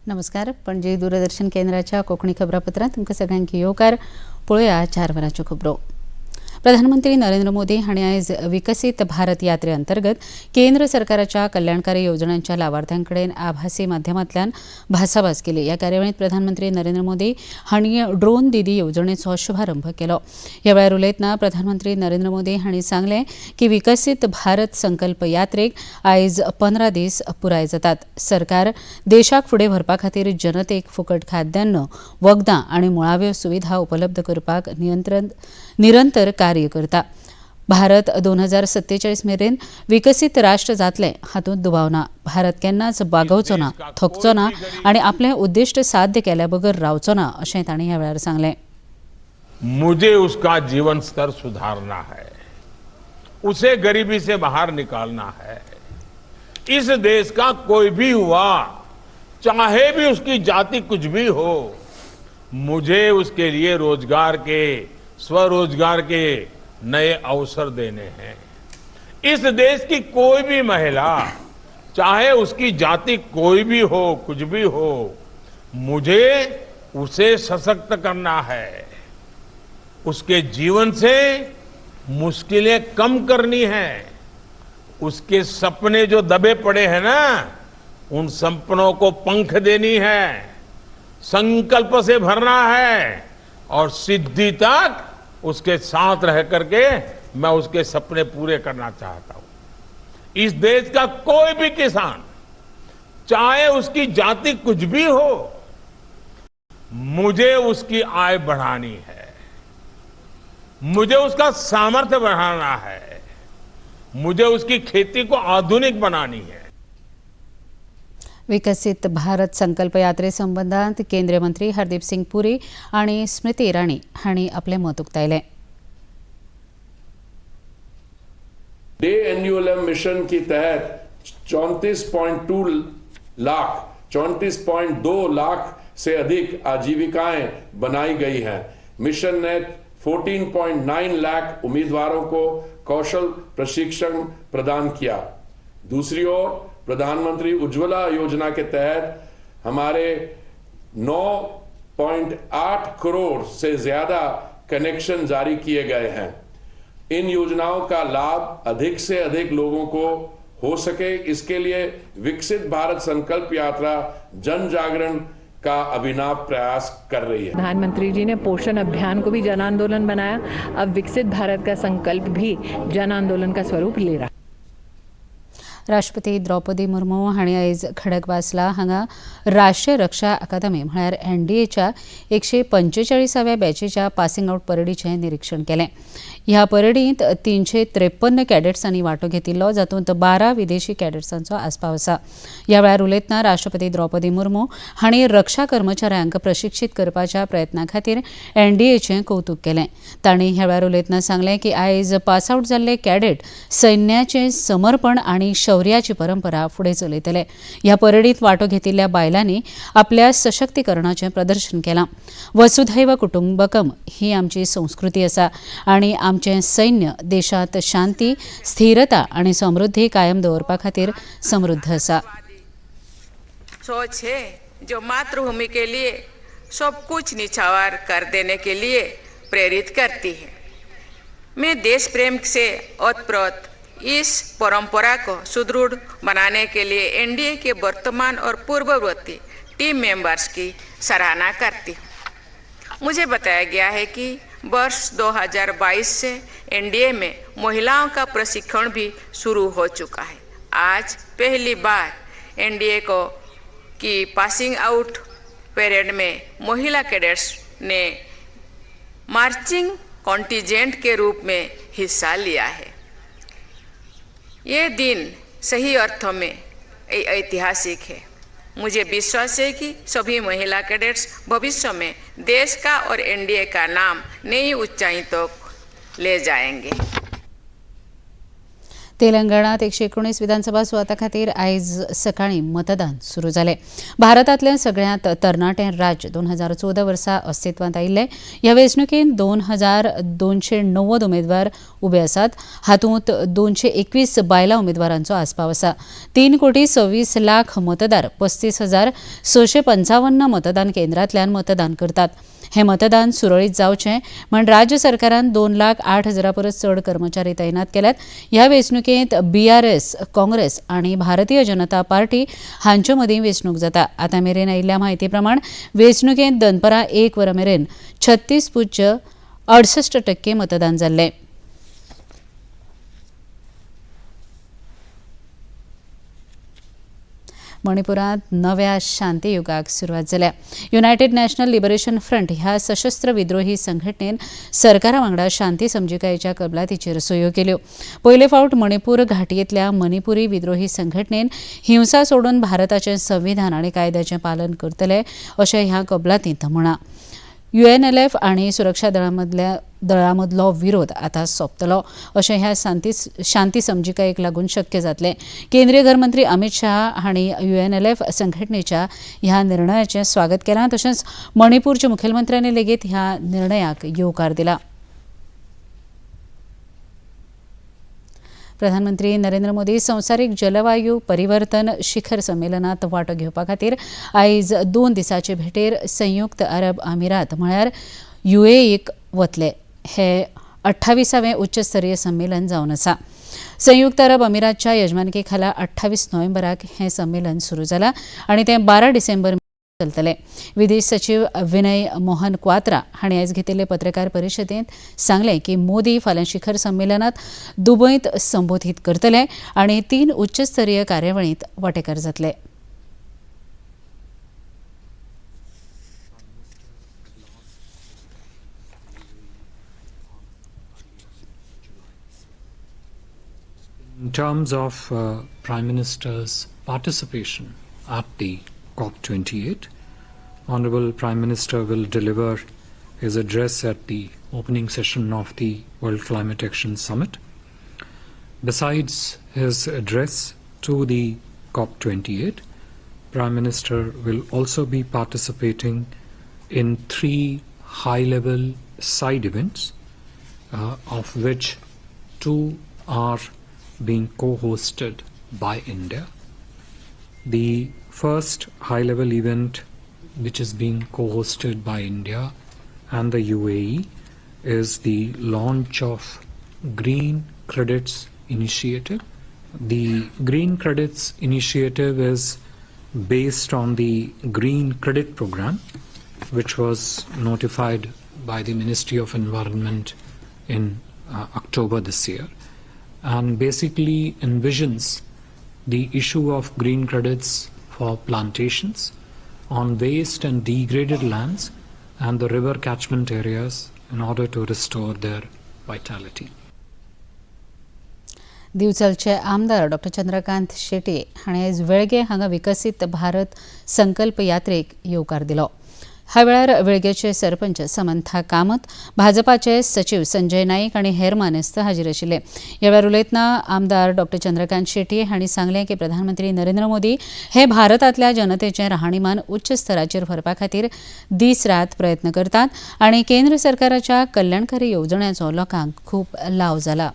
नमस्कार, पणजी दूरदर्शन केंद्राच्या कोंकणी खबरापत्रांत तुमकां सगळ्यांक येवकार. पळोवया 4 वरांच्यो खबरो. प्रधानमंत्री नरेंद्र मोदी हांणी आयज विकसीत भारत यात्रे अंतर्गत केंद्र सरकाराच्या कल्याणकारी येवजण्यांच्या लावार्थ्यां कडेन आभासी माध्यमांतल्यान भासाभास केली. ह्या कार्यावळींत प्रधानमंत्री नरेंद्र मोदी हांणी ड्रोन दिदी येवजणेचो शुभारंभ केलो. ह्या वेळार उलयतना प्रधानमंत्री नरेंद्र मोदी हांणी सांगलें की विकसीत भारत संकल्प यात्रेक आयज 15 दीस पुराय जातात. सरकार देशाक फुडें व्हरपा खातीर जनतेक फुकट खाद्यान्न, वखदां आनी मुळाव्यो सुविधा उपलब्ध करपाक नियंत्रण निरंतर कार्य करता. भारत 2047 मेरेन विकसीत राष्ट्र जातलें हातूंत दुबाव ना. भारत केन्नाच बागवचो ना, थकचो ना आनी आपलें उद्दिश्ट साध्य केल्या बगर रावचो ना, अशें तांणी ह्या वेळार सांगलें. मुझे उसका जीवन स्तर सुधारना है, उसे गरीबी से बाहर निकालना है। इस देश का कोई भी हुआ, चाहे भी उसकी जाति कुछ भी हो, मुझे उसके लिए रोजगार के, स्वरोजगार के नए अवसर देने हैं। इस देश की कोई भी महिला, चाहे उसकी जाति कोई भी हो, कुछ भी हो, मुझे उसे सशक्त करना है, उसके जीवन से मुश्किलें कम करनी है, उसके सपने जो दबे पड़े हैं ना, उन सपनों को पंख देनी है, संकल्प से भरना है और सिद्धि तक उसके साथ रह करके मैं उसके सपने पूरे करना चाहता हूं। इस देश का कोई भी किसान, चाहे उसकी जाति कुछ भी हो, मुझे उसकी आय बढ़ानी है, मुझे उसका सामर्थ्य बढ़ाना है, मुझे उसकी खेती को आधुनिक बनानी है। विकसीत भारत संकल्प यात्रे संबंदांत केंद्रीय मंत्री हरदीप सिंग पुरी आनी स्मृती इराणी हांणी आपलें मत उक्तायलें. डे एनयूएलएम मिशन के तहत 34.2 लाख, 34.2 लाख से अधिक आजीविकाएं बनाई गई हैं। मिशन ने 14.9 लाख उम्मीदवारों को कौशल प्रशिक्षण प्रदान किया। दूसरी ओर प्रधानमंत्री उज्ज्वला योजना के तहत हमारे 9.8 करोड़ से ज्यादा कनेक्शन जारी किए गए हैं। इन योजनाओं का लाभ अधिक से अधिक लोगों को हो सके, इसके लिए विकसित भारत संकल्प यात्रा जन जागरण का अभिनव प्रयास कर रही है। प्रधानमंत्री जी ने पोषण अभियान को भी जन आंदोलन बनाया। अब विकसित भारत का संकल्प भी जन आंदोलन का स्वरूप ले रहा। राष्ट्रपती द्रौपदी मुर्मू हांणी आयज खडकवासला हांगा राष्ट्रीय रक्षा अकादमी म्हळ्यार एनडीएच्या 145व्या बॅचीच्या पासिंग आउट परेडीचें निरिक्षण केलें. ह्या परेडींत 353 कॅडेट्सांनी वांटो घेतिल्लो, जातूंत 12 विदेशी कॅडेट्सांचो आस्पाव आसा. ह्या वेळार उलयतना राष्ट्रपती द्रौपदी मुर्मू हांणी रक्षा कर्मचाऱ्यांक प्रशिक्षीत करपाच्या प्रयत्ना खातीर एनडीएचें कौतूक केलें. तांणी ह्या वेळार उलयतना सांगलें की आयज पास आउट जाल्ले कॅडेट सैन्याचें समर्पण आनी शौर्याची परंपरा फुडें चलयतले. ह्या परेडींत वांटो घेतिल्ल्या बायलांनी आपल्या सशक्तीकरणाचें प्रदर्शन केलां. वसुधैव कुटुंबकम ही आमची संस्कृती आसा आनी आमचें सैन्य देशांत शांती, स्थिरता आनी समृद्धी कायम दवरपा खातीर समृद्ध आसा. सोच है जो मातृभूमि के लिए सब कुछ निछावर कर देने के लिए प्रेरित करती है। मैं देश प्रेम से ओतप्रोत इस परंपरा को सुदृढ़ बनाने के लिए एनडीए के वर्तमान और पूर्ववर्ती टीम मेंबर्स की सराहना करती हूँ। मुझे बताया गया है कि वर्ष 2022 से एनडीए में महिलाओं का प्रशिक्षण भी शुरू हो चुका है। आज पहली बार एनडीए को की पासिंग आउट परेड में महिला कैडेट्स ने मार्चिंग कॉन्टिजेंट के रूप में हिस्सा लिया है। ये दिन सही अर्थों में ऐतिहासिक है। मुझे विश्वास है कि सभी महिला कैडेट्स भविष्य में देश का और एनडीए का नाम नई ऊंचाई तक ले जाएंगे। तेलंगणात 119 विधानसभा सुवाता खातीर आयज सकाळीं मतदान सुरू जालें. भारतांतलें सगळ्यांत तरणाटें राज्य 2014 वर्सा अस्तित्वांत आयिल्लें. ह्या वेंचणुकेंत 2290 उमेदवार उबे आसात. हातूंत 221 बायलां उमेदवारांचो आस्पाव आसा. 3,26,00,000 मतदार 35,655 मतदान केंद्रांतल्यान मतदान करतात. हें मतदान सुरळीत जावचें म्हण राज्य सरकारान 2,08,000 परस चड कर्मचारी तैनात केल्यात. ह्या वेंचणुकेंत BRS, Congress आनी भारतीय जनता पार्टी हांचे मदीं वेंचणूक जाता. आतां मेरेन आयिल्ल्या म्हायती प्रमाण वेंचणुकेंत दनपरां 1 वरां मेरेन 36.68% मतदान जाल्लें. मणिपुरांत नव्या शांतीयुगाक सुरवात जाल्या. युनायटेड नॅशनल लिबरेशन फ्रंट ह्या सशस्त्र विद्रोही संघटनेन सरकारा वांगडा शांती समजिकायेच्या कबलातीचेर सयो केल्यो. पयले फावट मणिपूर घाटयेंतल्या मणिपुरी विद्रोही संघटनेन हिंसा सोडून भारताचें संविधान आनी कायद्याचें पालन करतले अशें ह्या कबलातींत म्हळां. UNLF आनी सुरक्षा दळामदलो विरोध आतां सोंपतलो अशें ह्या शांती समजिकायेक लागून शक्य जातलें. केंद्रीय घरमंत्री अमित शाह हांणी UNLF संघटनेच्या ह्या निर्णयाचें स्वागत केलां. तशेंच मणिपूरच्या मुखेलमंत्र्यांनी लेगीत ह्या निर्णयाक येवकार दिला. प्रधानमंत्री नरेंद्र मोदी संवसारीक जलवायू परिवर्तन शिखर संमेलनात वांटो घेवपा खातीर आयज 2 दिसांचे भेटेर संयुक्त अरब अमिरात म्हळ्यार UAEक वतले. हे 28वें उच्चस्तरीय संमेलन जावन आसा. संयुक्त अरब अमिरातच्या यजमानके खाला 28 नोव्हेंबराक हें संमेलन सुरू जालां आनी तें 12 डिसेंबर चलतले. विदेश सचिव विनय मोहन क्वात्रा हांणी आयज घेतिल्ले पत्रकार परिशदेंत सांगलें की मोदी फाल्यां शिखर संमेलनात दुबयंत संबोधीत करतले आनी 3 उच्चस्तरीय कार्यावळींत वांटेकार जातले. In terms of Prime Minister's participation at the COP28, Honorable Prime Minister will deliver his address at the opening session of the World Climate Action Summit. Besides his address to the COP28, Prime Minister will also be participating in 3 high-level side events, of which 2 are being co-hosted by India. The first high-level event, which is being co-hosted by India and the UAE, is the launch of Green Credits Initiative. The Green Credits Initiative is based on the Green Credit Program, which was notified by the Ministry of Environment in October this year, and basically envisions the issue of green credits for plantations on waste and degraded lands and the river catchment areas in order to restore their vitality. दिवचलचे आमदार डॉ चंद्रकांत शेट्ये हांणी आयज वेळगे हांगा विकसीत भारत संकल्प यात्रेक येवकार दिलो. ह्या वेळार वेळगेचे sarpanch Samantha Kamat, भाजपाचे सचिव संजय नाईक आनी हेर मानेस्त हाजीर आशिल्ले. ह्या वेळार उलयतना आमदार डॉ चंद्रकांत शेट्ये हांणी सांगलें की प्रधानमंत्री नरेंद्र मोदी हे भारतांतल्या जनतेचें राहणीमान उच्च स्तराचेर व्हरपा खातीर दीस रात प्रयत्न करतात आनी केंद्र सरकाराच्या कल्याणकारी येवजण्यांचो लोकांक खूब लाव जाला.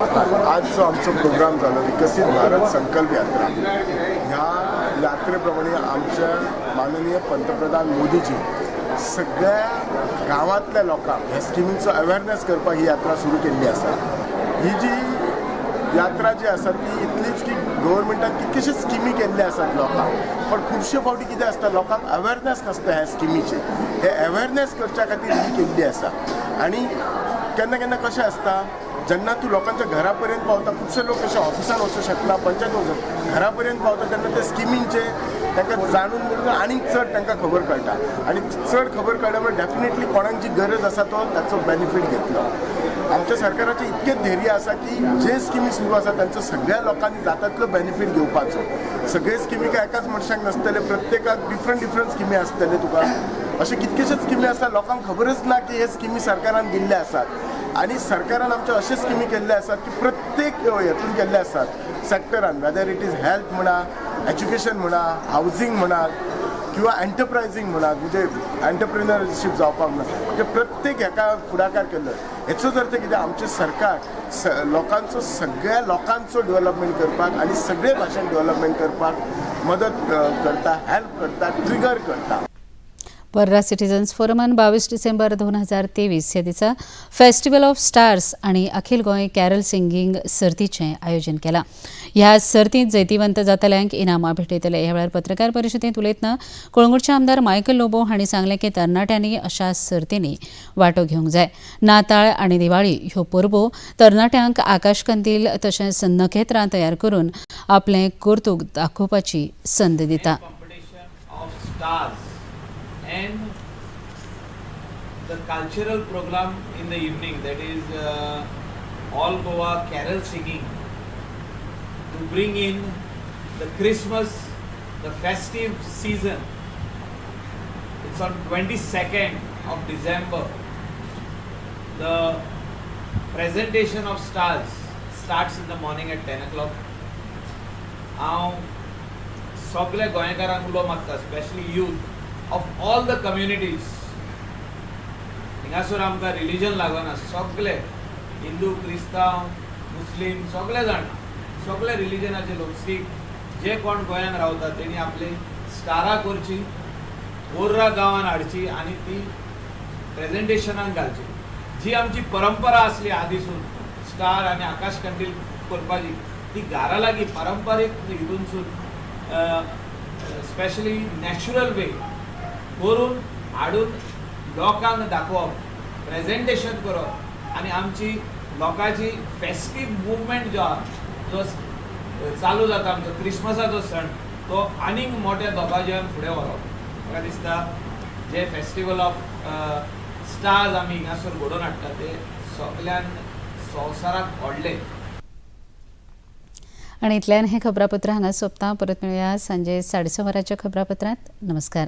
आज जो आमचो प्रोग्राम जालो विकसीत भारत संकल्प यात्रा, ह्या यात्रेप्रमाणे आमच्या माननीय पंतप्रधान मोदीजी सगळ्या गांवांतल्या लोकांक ह्या स्किमींचो अवेरनेस करपाक ही यात्रा सुरू केल्ली आसा. ही जी यात्रा जी आसा ती इतलीच की गव्हर्मेंटान कितलेशेच स्किमी केल्ले आसात लोकांक, पण खुबशे फावटी कितें आसता लोकांक अवेरनेस नासता ह्या स्किमीचे. हे अवेरनेस करच्या खातीर ही केल्ली आसा. आनी केन्ना केन्ना कशें आसता जेन्ना तूं लोकांच्या घरा पर्यंत पावता, खुबशे लोक अशे ऑफिसान वचूंक शकना, पंचायत वचूंक घरा पर्यंत पावता तेन्ना ते स्किमींचे तांकां जाणून म्हणून आनीक चड तांकां खबर कळटा आनी चड खबर कळ्ळ्या म्हणल्यार डेफिनेटली कोणाक जी गरज आसा तो ताचो बेनिफीट घेतलो. आमच्या सरकाराचें इतकें धैर्य आसा की जे स्किमी सुरू आसा तांचो सगळ्या लोकांनी जाता तितलो बेनिफीट घेवपाचो. सगळे स्किमी काय एकाच मनशाक नासतले, प्रत्येकाक डिफरंट डिफरंट स्किमी आसतले. तुका अशे कितकेशेच स्किमी आसा लोकांक खबरच ना की हे स्किमी सरकारान दिल्ले आसात. आनी सरकारान आमचे अशे स्किमी केल्ले आसात की प्रत्येक हेतून केल्ले आसात सॅक्टरान, वेदर it is health म्हणा, एज्युकेशन म्हणा, हावजींग म्हणा किंवा एंटरप्रायझींग म्हणा, म्हणजे एंटरप्रिनरशीप जावपाक म्हणा, म्हणजे प्रत्येक हेका फुडाकार केल्लो. हेचोच अर्थ कितें, आमचें सरकार लोकांचो, सगळ्या लोकांचो डेव्हलपमेंट करपाक आनी सगळे भाशेन डेव्हलपमेंट करपाक मदत करता, हेल्प करता, ट्रिगर करता. पर्रा सिटीजन्स फोरमान 22 डिसेंबर 2023 ह्या दिसा फेस्टिवल ऑफ स्टार्स आनी अखिल गोंय कॅरल सिंगींग सर्तीचें आयोजन केलां. ह्या सर्तींत जैतिवंत जातल्यांक इनामां भेटयतले. ह्या वेळार पत्रकार परिशदेंत उलयतना कळंगूटचे आमदार मायकल लोबो हांणी सांगलें की तरणाट्यांनी अशा सर्तींनी वांटो घेवंक जाय. नाताळ आनी दिवाळी ह्यो परबो तरणाट्यांक आकाशकंदील तशेंच नखेत्रां तयार करून आपलें कर्तूक दाखोवपाची संद दिता. Competition of stars and the cultural program in the evening, that is all Goa carol singing to bring in the Christmas, the festive season. It's on 22nd of December. The presentation of stars starts in the morning at 10 o'clock. हांव सगल्या गोंयकारांक उलो मारता, specially youth of all the communities. हिंगासर आमकां religion लागना. सगले हिंदू, क्रिस्तांव, मुस्लीम, सगळे जाण, सगळे रिलिजनाचे लोक, सीख, जे कोण गोंयांत रावता तेणी आपली स्टारां करची, ओर्रा गांवान हाडची आनी ती प्रेजेंटेशनाक घालची. जी आमची परंपरा आसली आदीसून स्टार आनी आकाश कंदील करपाची, ती घरा लागीं पारंपारीक हितूनसून स्पेशली नॅचरल वे करून हाडून लोकांक दाखोवप, प्रेजेंटेशन करप आनी आमची लोकांची फेस्टीव मुवमेंट जो आहा, जो चालू जाता आमचो क्रिसमसाचो सण, तो आनीक मोठ्या दबाज्यान फुडें व्हरप. म्हाका दिसता जे फेस्टिवल ऑफ स्टार्स आमी हिंगासर घडोवन हाडटा ते सगल्यान संवसाराक व्हडले. आनी इतल्यान हें खबरापत्र हांगा सोंपता. परत मेळुया सांजे 6:30 वरांच्या खबरापत्रांत. नमस्कार.